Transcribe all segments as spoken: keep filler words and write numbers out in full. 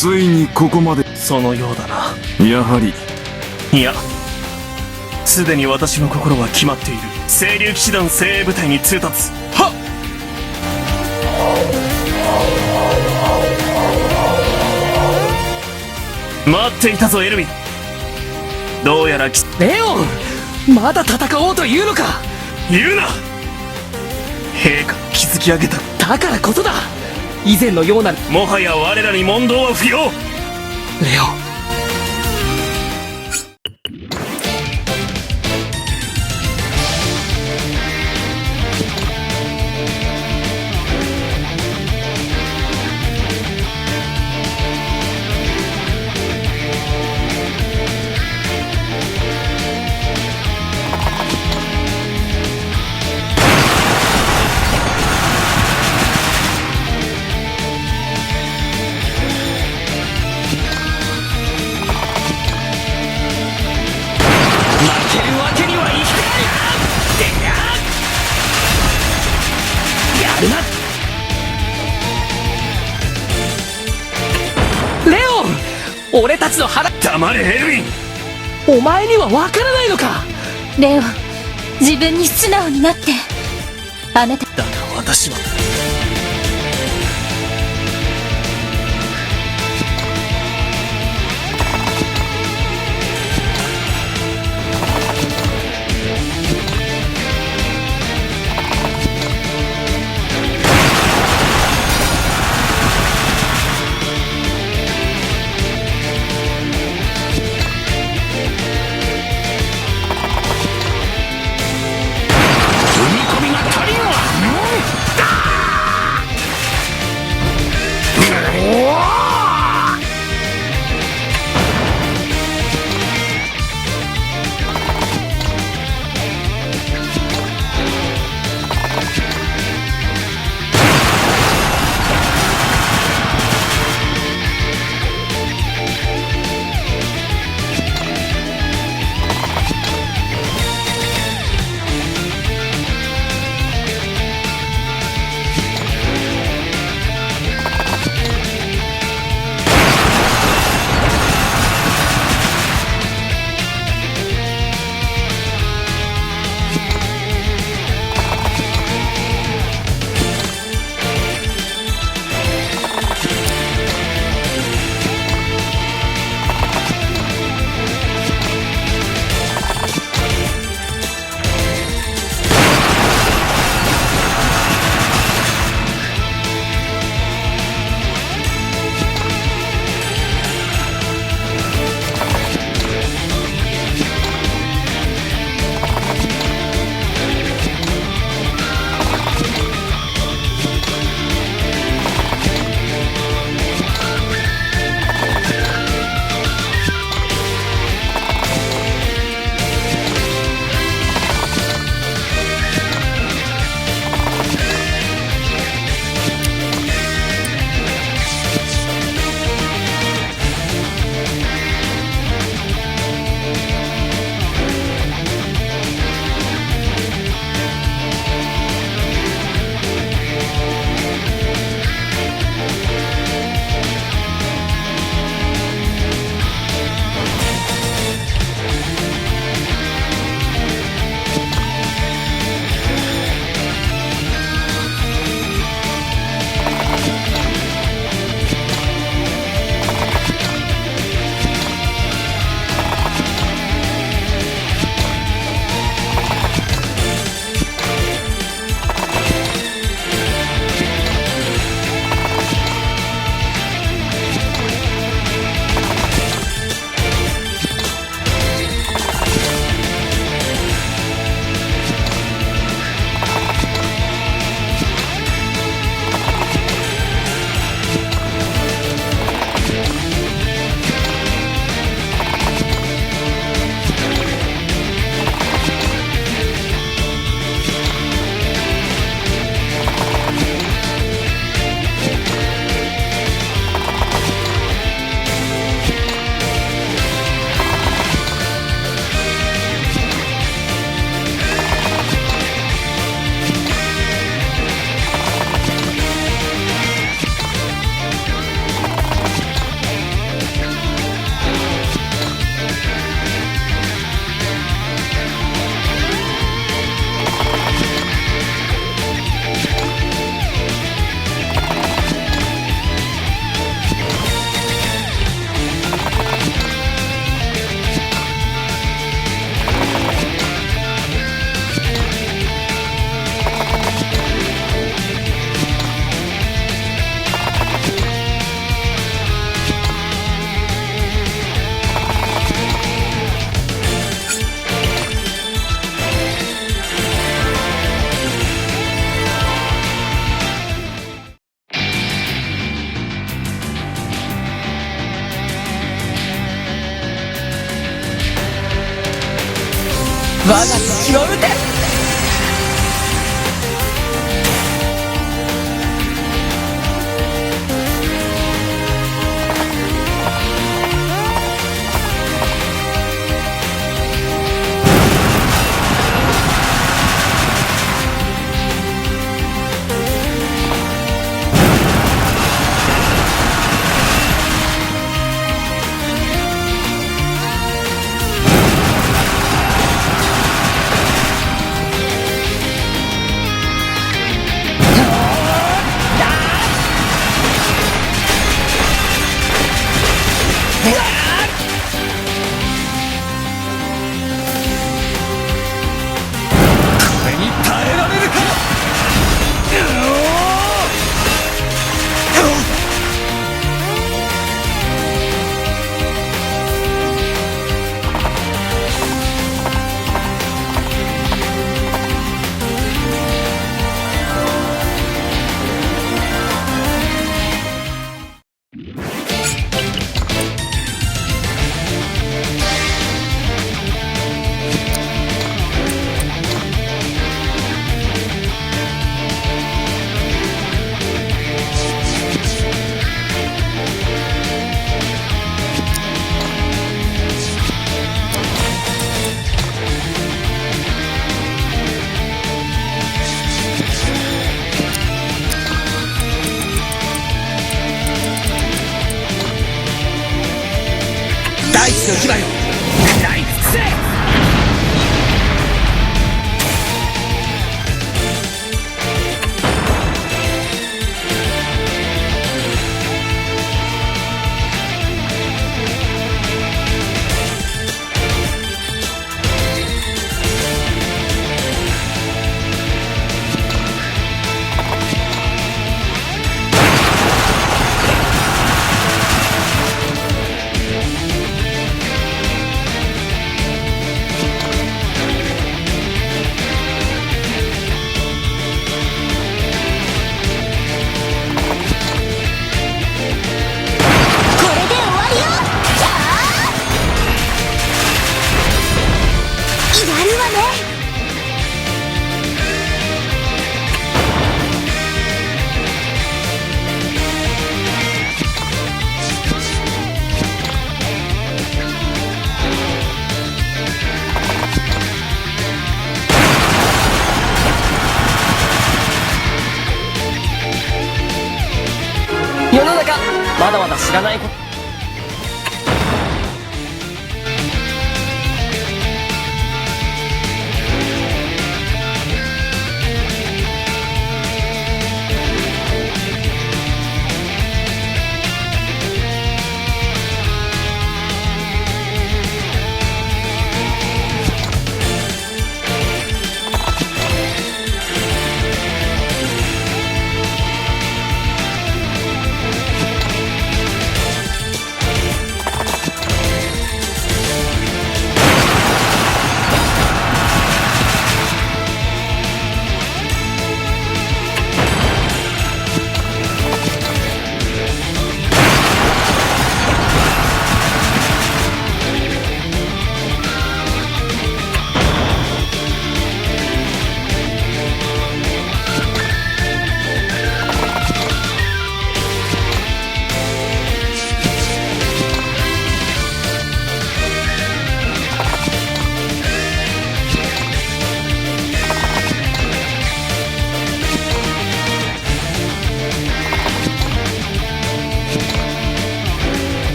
ついにここまで。そのようだな。やはり。いや、すでに私の心は決まっている。青龍騎士団精鋭部隊に通達。はっ！待っていたぞ、エルヴィン。どうやらき、レオン！まだ戦おうというのか？言うな！陛下を築き上げた。だからこそだ！以前のような。もはや我らに問答は不要！レオン。負けるわけにはいかない！やるな！レオン！俺たちの腹。黙れ、エルヴィン！お前にはわからないのか？レオン、自分に素直になって。あなた。だが私は。踏み込みが足りんわ。我が父を討て。これに耐えられるか！大地の牙よ、食らい尽くせ！これで終わりよ。やるわね。世の中、まだまだ知らないこと。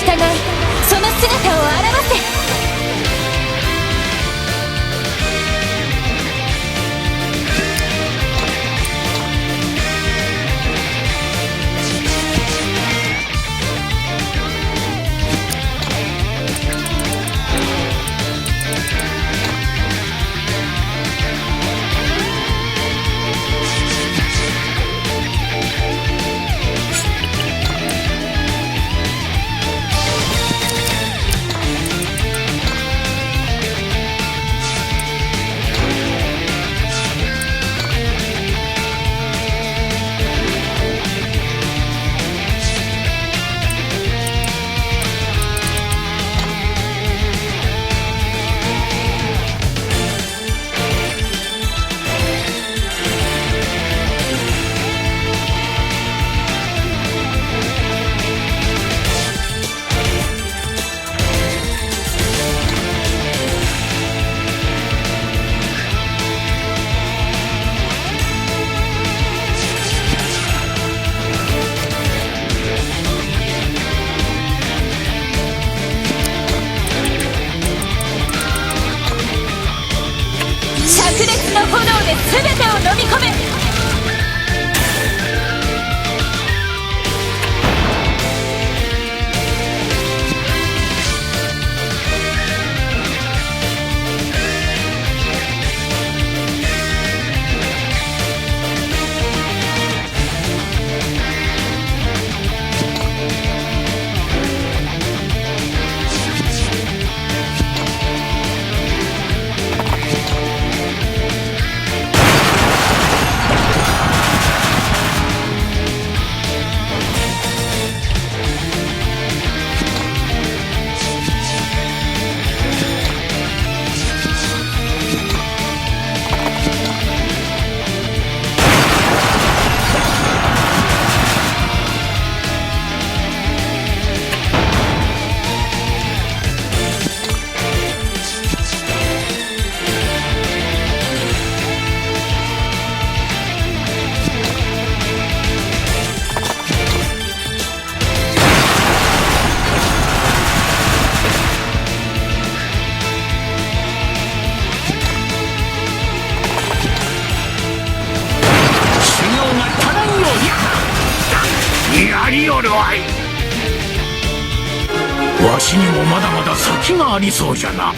互い、その姿を現せ。灼熱の炎で全てを飲み込め。修行が足らんようじゃ。やりおるわい。わしにもまだまだ先がありそうじゃな。